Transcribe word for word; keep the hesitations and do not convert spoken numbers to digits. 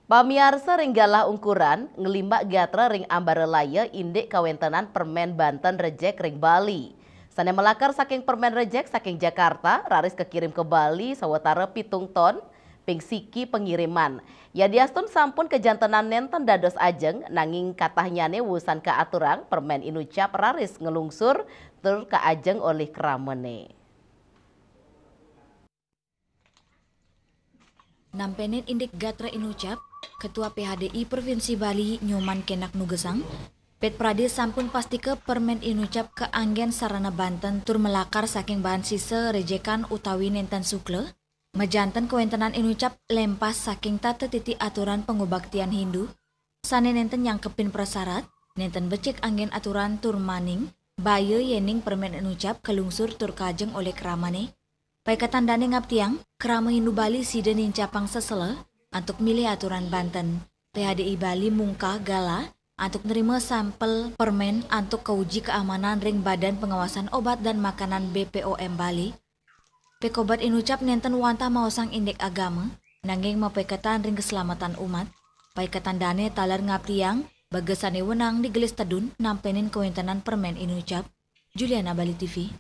Pamiarsa ring galah ungkuran, nglimbak gatra ring ambara laya indik kawentenan permen banten rejek ring Bali. Sane malakar saking permen rejek saking Jakarta, raris kakirim ka Bali sawatara pitung ton, ping siki pangiriman. Yadiastun sampun kajantenan nenten dados ajeng, nanging katahnyane wusan kaaturang permen inucap raris nglungsur tur kaajeng olih kramane. Nampenin indik gatra inucap, Ketua P H D I Provinsi Bali Nyoman Kenak nugesang, Pet Prade sampun pastika permen inucap kaanggen sarana banten tur malakar saking bahan sisa rejekan utawi nenten sukla, majanten kawentenan inucap lempas saking tata titi aturan pangubaktian Hindu, sane nenten nyangkepin prasarat, nenten becik anggen aturan tur maning, baya yening permen inucap kalungsur tur kajeng olih kramane. Paiketan dane ngaptiang, krama Hindu Bali sida nincapang sesela antuk milih aturan banten. P H D I Bali mungkah galah antuk nerima sampel permen antuk kauji keamanan ring Badan Pengawasan Obat dan Makanan B P O M Bali. Pekobat inucap nenten wantah maosang indik agama, nanging mapaiketan ring keselamatan umat. Paiketan dane taler ngaptiang, bagasane wenang digelis tedun nampenin kawentenan permen inucap. Juliana, Bali T V.